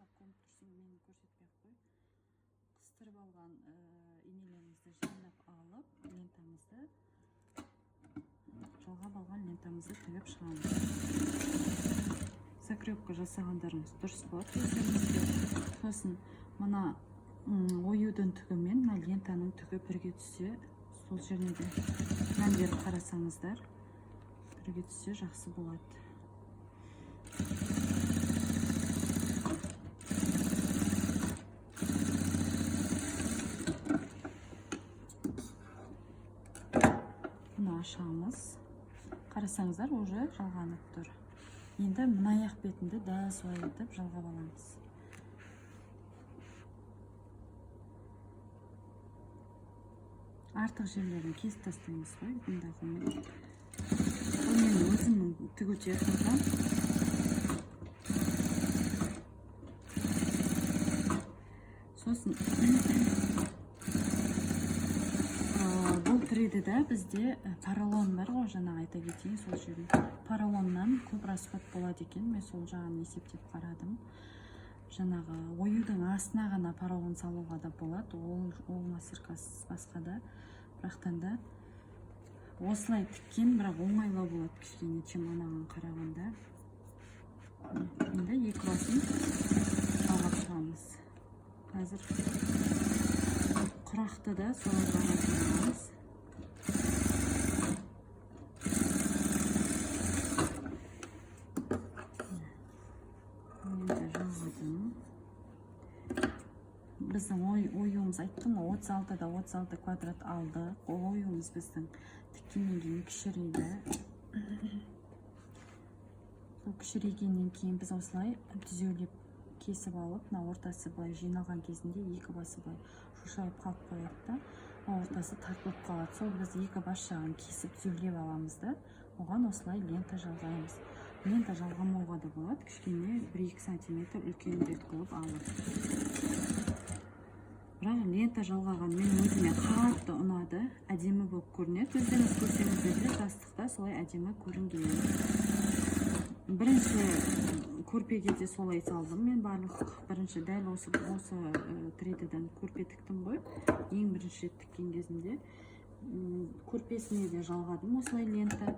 Жақсылап көрініп тұрсын, мен көрсетпей ақ қой. Қыстырып алған инелерімізді жинап алып, лентамызды жалғап алған лентамызды тігіп шығамыз. Закрепка жасағандарыңыз дұрыс болады өздеріңізге. Сосын мына оюдың түгі мен мына лентаның түгі бірге түссе, сол жеріне де мән беріп қарасаңыздар, бірге түссе жақсы болады. Бұны ашамыз. Қарасаңыздар, уже жалғанып тұр. Енді мына аяқ бетінде дәл солай етіп жалғап аламыз. Артық жерлерін кесіп тастаймыз ғой бұндай қолмен. Бұл менің өзімнің тігу техникам. Сосын бұл 3D-да бізде поролон бар ғой, жаңа айта кетейін сол жерін. Поролоннан көп расход болады екен, мен сол жағын есептеп қарадым. Жаңағы оюдың астына ғана поролон салуға да болады, ол мастер-класс басқа да. Бірақтан да осылай тіккен, бірақ оңайлау болады кішкене, чем анаған қарағанда. Енді екі басын жалғап шығамыз. Қазір құрақты да солай жалғайтын боламыз. Енді жалғадым. Біздің оюымыз, айттым ғой, 36-да 36 квадрат алдық. Ол оюымыз біздің тіккеннен кейін кішірейді. Сол кішірейгеннен кейін біз осылай түзеулеп кесіп алып, мына ортасы былай жиналған кезінде екі басы былай шошайып қалып қояды да, ортасы тартылып қалады. Сол біз екі бас жағын кесіп түзеулеп аламыз да, оған осылай лента жалғаймыз. Лента жалғамауға да болады, кішкене 1-2 сантиметр үлкенірек қылып алып. Бірақ лента жалғаған мен өзіме қатты ұнады, әдемі болып көрінеді. Өздеріңіз көрсеңіздер де жастықта солай әдемі көрінген. Бірінші көрпеге де солай салдым мен, барлық бірінші дәл осы 3D-дан көрпе тіктім ғой. Ең бірінші рет тіккен кезімде, көрпесіне де жалғадым осылай лента,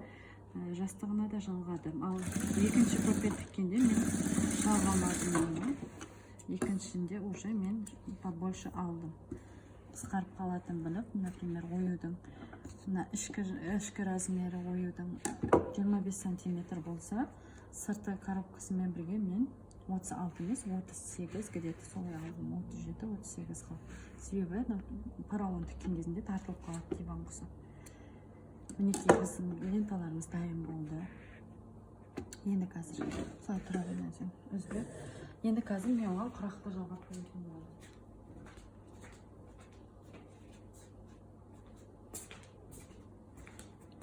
жастығына да жалғадым. Ал екінші көрпе тіккенде мен жалғамадым оны. Екіншісінде уже мен побольше алдым. Қысқарып қалатын біліп, например, оюдың мына ішкі размері оюдың 25 сантиметр болса, сырты коробкасымен бірге мен 36 емес, 38 где-то солай алдым, 37, 38 қылып. Себебі поролон тіккен кезінде тартылып қалады диван құсап. Мінекей, біздің ленталарымыз дайын болды. Енді қазір солай тұра бермесең сен үзбе. Енді қазір мен оған құрақты жалғап қоятын боламын.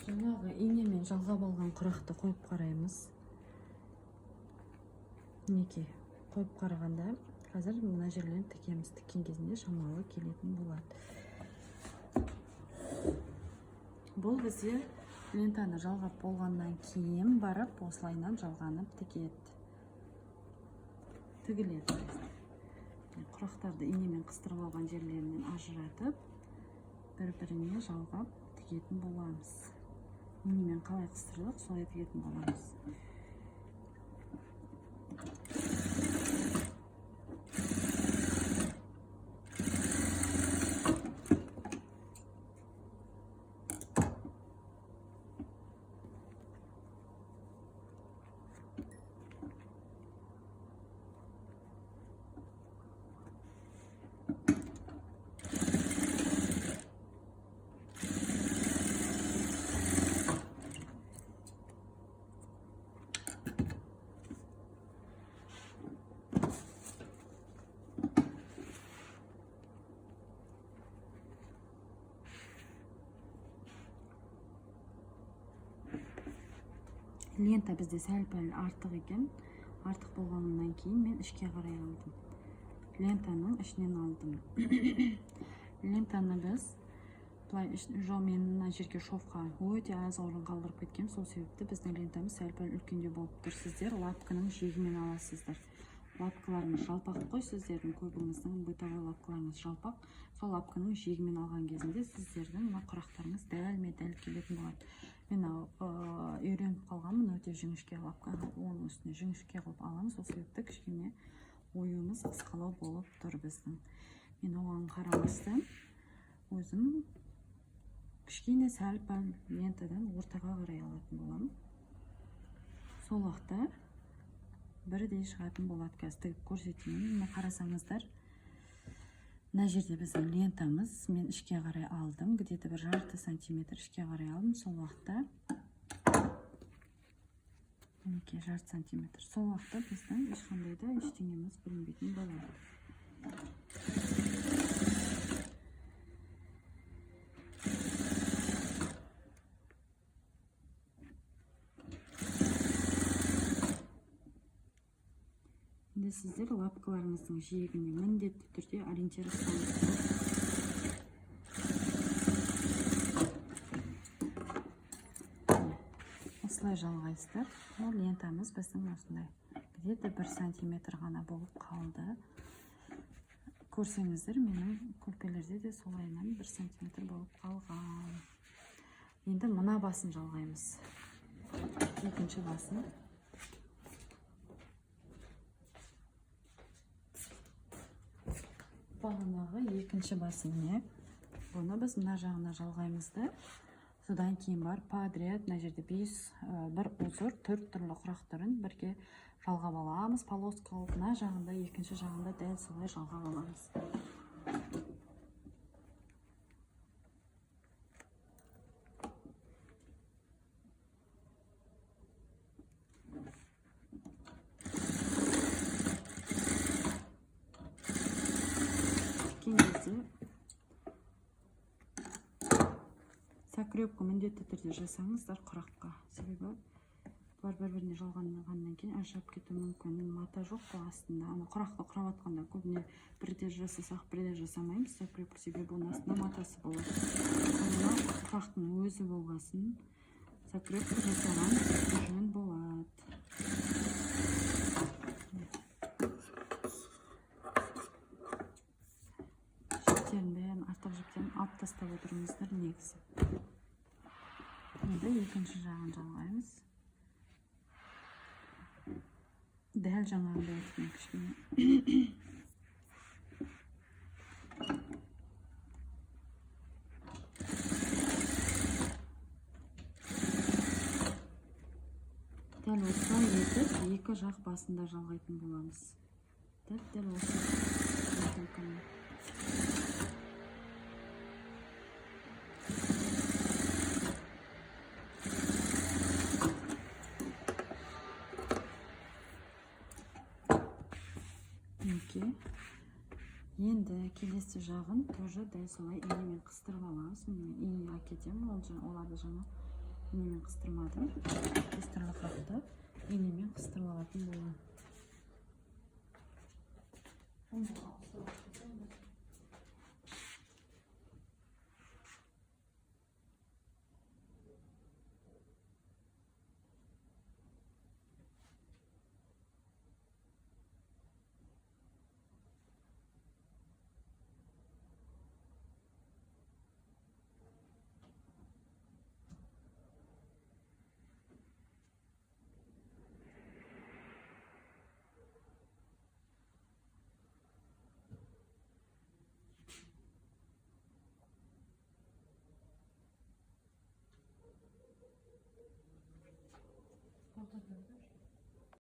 Жаңағы инемен жалғап алған құрақты қойып қараймыз. Мінекей, қойып қарағанда қазір мына жерлерін тікеміз. Тіккен кезінде шамалы келетін болады. Бұл бізде лентаны жалғап болғаннан кейін барып осылайынан жалғанып тігеді. Тігіледі. Құрақтарды инемен қыстырып алған жерлерінен ажыратып, бір-біріне жалғап тігетін боламыз. Инемен қалай қыстырдық, солай тігетін боламыз. Лента бізде сәл-пәл артық екен. Артық болғаннан кейін мен ішке қарай алдым. Лентаның ішінен алдым. Лентаны біз былай жоқ, мен мына жерге шовқа өте аз орын қалдырып кеткенмін. Сол себепті біздің лентамыз сәл-пәл үлкендеу болып тұр. Сіздер лапканың жиегімен аласыздар. Лапкаларыңыз жалпақ қой, сіздердің көбіңіздің бытовой лапкаларыңыз жалпақ. Сол лапканың жиегімен алған кезінде сіздердің мына құрақтарыңыз дәлме-дәл келетін болады. Мен үйреніп қалғанмын, өте жіңішке лапка, оның үстіне жіңішке қылып аламын. Сол себепті кішкене оюымыз қысқалау болып тұр біздің. Мен оған қарамастан өзім кішкене сәл пәл лентадан ортаға қарай алатын боламын. Сол уақытта бірдей шығатын болады. Қазір тігіп көрсетейін. Мына қарасаңыздар, мына жерде біздің лентамыз, мен ішке қарай алдым, где-то бір жарты сантиметр ішке қарай алдым. Сол уақытта мінекей жарты сантиметр. Сол уақытта біздің ешқандай да ештеңеміз білінбейтін болады. Енді сіздер лапкаларыңыздың жиегіне міндетті түрде ориентир ұстаңыздар. Осылай жалғайсыздар. Ол лентамыз біздің осындай где-то 1 сантиметр ғана болып қалды. Көрсеңіздер, менің көрпелерде де солайынан 1 сантиметр болып қалған. Енді мына басын жалғаймыз. Екінші басын. Бағанағы екінші басы міне. Бұны біз мына жағына жалғаймыз да. Содан кейін барып подряд мына жерде 5, бір узор, 4 түрлі құрақ түрін бірге жалғап аламыз. Полоска қылып мына жағында, екінші жағында дәл солай жалғап аламыз. Тіккен кезде закрепка міндетті түрде жасаңыздар құраққа, себебі бұлар бір-біріне жалғанғаннан кейін ажырап кетуі мүмкін. Мата жоқ қой астында. Ана құрақты құрап жатқанда көбіне бірде жасасақ, бірде жасамаймыз закрепка, себебі оның астында матасы болады. Мына құрақтың өзі болғасын закрепка жасаған жөн болады. Жіптерін бәрін, артық жіптерін алып тастап отырыңыздар негізі. Енді екінші жағын жалғаймыз. Дәл жаңағындай еткен кішкене. Дәл осылай етіп екі жақ басында жалғайтын боламыз. Дәп-дәл осы техникамен. Мінекей. Енді келесі жағын тоже дәл солай инемен қыстырып аламыз. Міне ине әкетемін, оларды жаңа инемен қыстырмадым. Бес түрлі құрақты инемен қыстырып алатын боламын. Ortada.